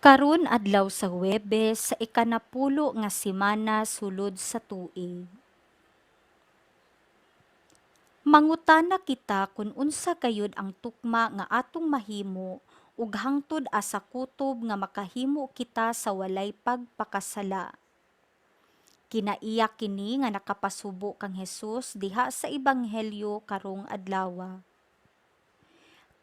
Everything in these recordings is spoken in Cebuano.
Karon adlaw sa Huwebes sa ikanapulo nga semana sulod sa tuig. Mangutana kita kun unsa gayud ang tukma nga atong mahimo ug hangtod asa kutob nga makahimo kita sa walay pagpakasala. Kinaiya kini nga nakapasubo kang Hesus diha sa Ebanghelyo karong adlawa.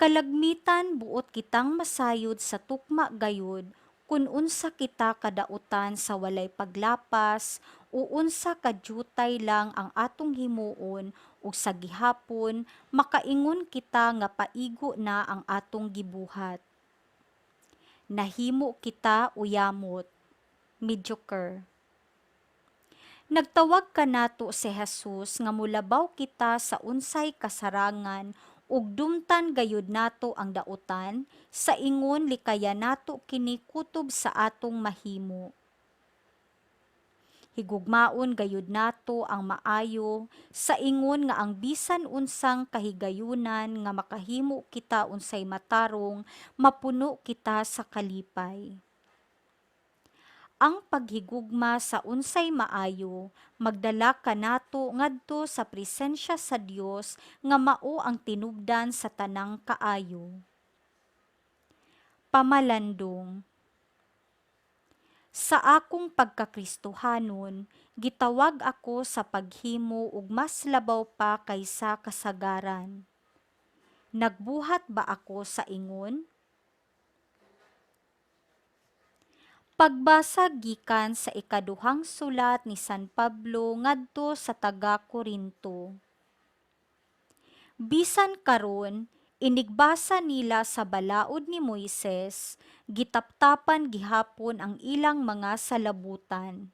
Kalagmitan buot kitang masayod sa tukma gayud kun unsa kita kadautan sa walay paglapas o unsa ka dyutay lang ang atong himuon ug sa gihapon makaingon kita nga paigo na ang atong gibuhat. Nahimo kita uyamot, mediocre. Nagtawag kanato si Jesus nga molabaw kita sa unsay kasarangan ug dumtan gayud nato ang dautan sa ingon likayan nato kini kutob sa atong mahimo. Higugmaon gayud nato ang maayo sa ingon nga ang bisan unsang kahigayunan nga makahimo kita unsay matarong, mapuno kita sa kalipay. Ang paghigugma sa unsay maayo magdala kanato ngadto sa presensya sa Dios nga mao ang tinubdan sa tanang kaayo. Pamalandong. Sa akong pagkakristohanon, gitawag ako sa paghimo og mas labaw pa kaysa kasagaran. Nagbuhat ba ako sa ingon? Pagbasa gikan sa ikaduhang sulat ni San Pablo ngadto sa taga-Korinto. Bisan karon, inigbasa nila sa balaod ni Moises, gitaptapan gihapon ang ilang mga salabutan.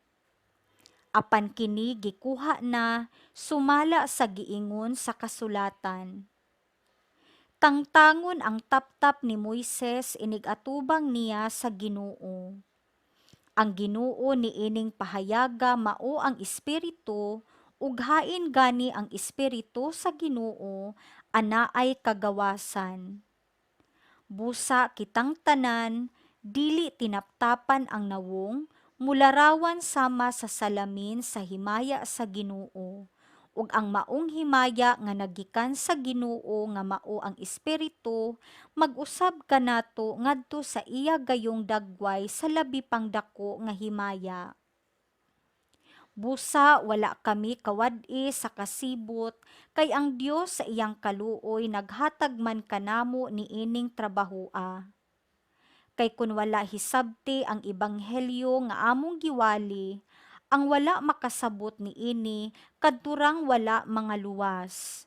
Apan kini gikuha na sumala sa giingon sa kasulatan. Tangtangon ang taptap ni Moises inig-atubang niya sa Ginoo. Ang Ginoo niining pahayaga mao ang Espiritu, ug hain gani ang Espiritu sa Ginoo, anaay kagawasan. Busa kitang tanan, dili tinaptapan ang nawong, mularawan sama sa salamin sa himaya sa Ginoo, ug ang maong himaya nga nagikan sa Ginoo nga mao ang Espiritu mag-usab kanato ngadto sa iya gayong dagway sa labi pang dako nga himaya. Busa wala kami kawad-i sa kasibot, kay ang Dios sa iyang kaluoy naghatag man kanamo niining trabahoa. Kay kun wala hisabti ang ebanghelyo nga among giwali, ang wala makasabot niini kadturang wala mangaluwas.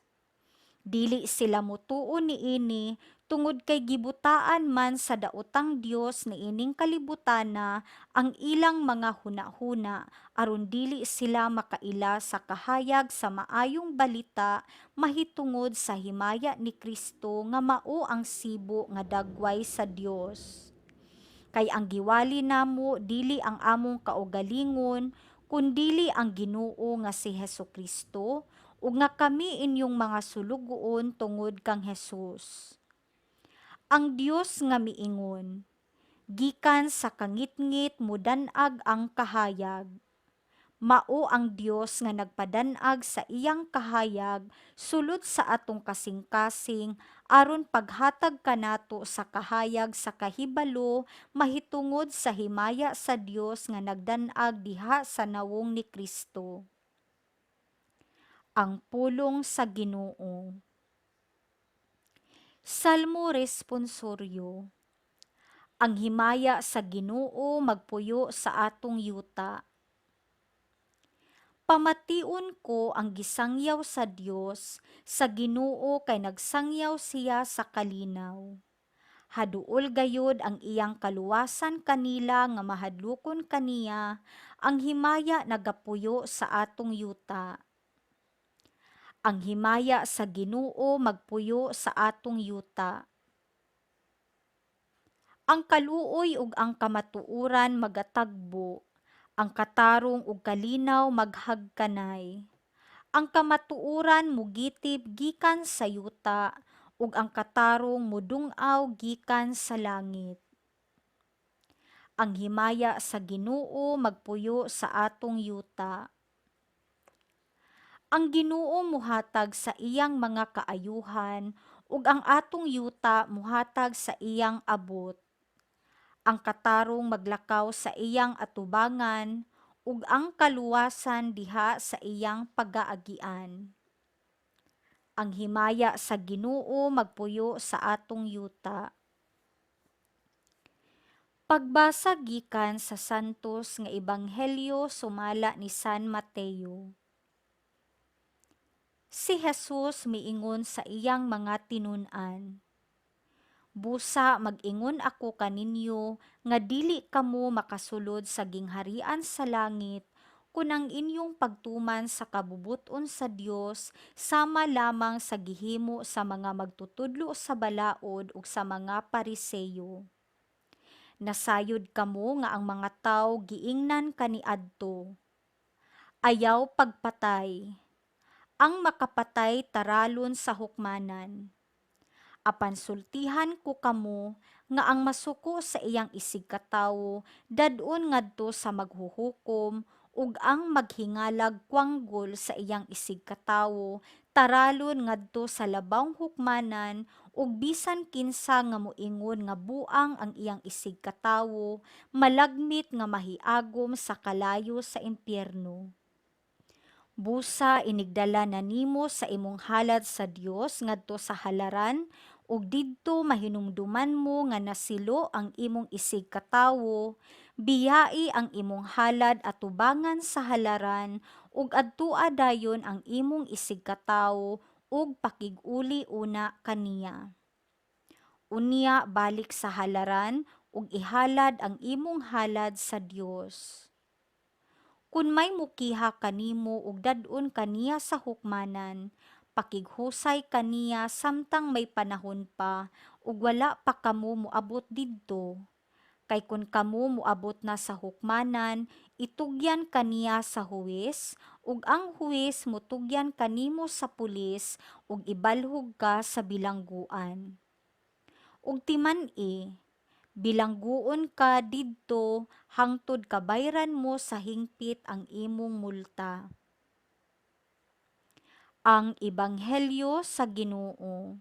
Dili sila motuo niini tungod kay gibutaan man sa daotang dios niining kalibutana ang ilang mga hunahuna aron dili sila makaila sa kahayag sa maayong balita mahitungod sa himaya ni Kristo nga mao ang sibo nga dagway sa Dios. Kay ang giwali namo dili ang among kaugalingon kundili ang Ginoo nga si Hesukristo ug nga kami inyong mga sulugoon tungod kang Hesus. Ang Dios nga miingon, "Gikan sa kangitngit modan-ag ang kahayag," mao ang Dios nga nagpadan-ag sa iyang kahayag sulod sa atong kasing-kasing aron paghatag kanato sa kahayag sa kahibalo mahitungod sa himaya sa Dios nga nagdan-ag diha sa nawong ni Kristo. Ang pulong sa Ginoo. Salmo responsoryo. Ang himaya sa Ginoo magpuyo sa atong yuta. Pamation ko ang gisangyaw sa Dios, sa Ginoo, kay nagsangyaw siya sa kalinaw. Haduol gayud ang iyang kaluwasan kanila nga mahadlokon kaniya. Ang himaya nagapuyo sa atong yuta. Ang himaya sa Ginoo magpuyo sa atong yuta. Ang kaluoy ug ang kamatuoran magatagbo, ang katarong ug kalinaw maghagkanay. Ang kamatuoran mogitip gikan sa yuta ug ang katarong modung-aw gikan sa langit. Ang himaya sa Ginoo magpuyo sa atong yuta. Ang Ginoo muhatag sa iyang mga kaayuhan ug ang atong yuta muhatag sa iyang abot. Ang katarong maglakaw sa iyang atubangan ug ang kaluwasan diha sa iyang pagaagian. Ang himaya sa Ginoo magpuyo sa atong yuta. Pagbasa gikan sa Santos nga Ebanghelyo sumala ni San Mateo. Si Jesus miingon sa iyang mga tinun-an, "Busa mag-ingon ako kaninyo nga dili kamo makasulod sa gingharian sa langit kun ang inyong pagtuman sa kabubut-on sa Dios sama lamang sa gihimo sa mga magtutudlo sa balaod ug sa mga Pariseyo. Nasayod kamo nga ang mga tawo giingnan kaniadto, 'Ayaw pagpatay. Ang makapatay taralon sa hukmanan.' Apan sultihan ko kamo nga ang masuko sa iyang isigkatawo dad-on ngadto sa maghuhukom ug ang maghingalag kwanggol sa iyang isigkatawo taralon ngadto sa labawng hukmanan ug bisan kinsa nga moingon nga buang ang iyang isigkatawo malagmit nga mahiagom sa kalayo sa impyerno. Busa inigdala na nimo sa imong halad sa Dios ngadto sa halaran ug didto mahinumduman mo nga nasilo ang imong isigkatawo, biyai ang imong halad atubangan sa halaran ug adtoa dayon ang imong isigkatawo ug pakig-uli una kaniya. Unya balik sa halaran ug ihalad ang imong halad sa Dios. Kun may mukiha kanimo ug dad-on ka niya sa hukmanan, pakighusay kaniya samtang may panahon pa ug wala pa kamo moabot didto. Kay kun kamo moabot na sa hukmanan, itugyan ka niya sa huwes, ug ang huwes motugyan kanimo sa pulis ug ibalhog ka sa bilangguan. Ug timan-i, bilangguon ka didto hangtod kabayran mo sa hingpit ang imong multa." Ang Ebanghelyo sa Ginoo.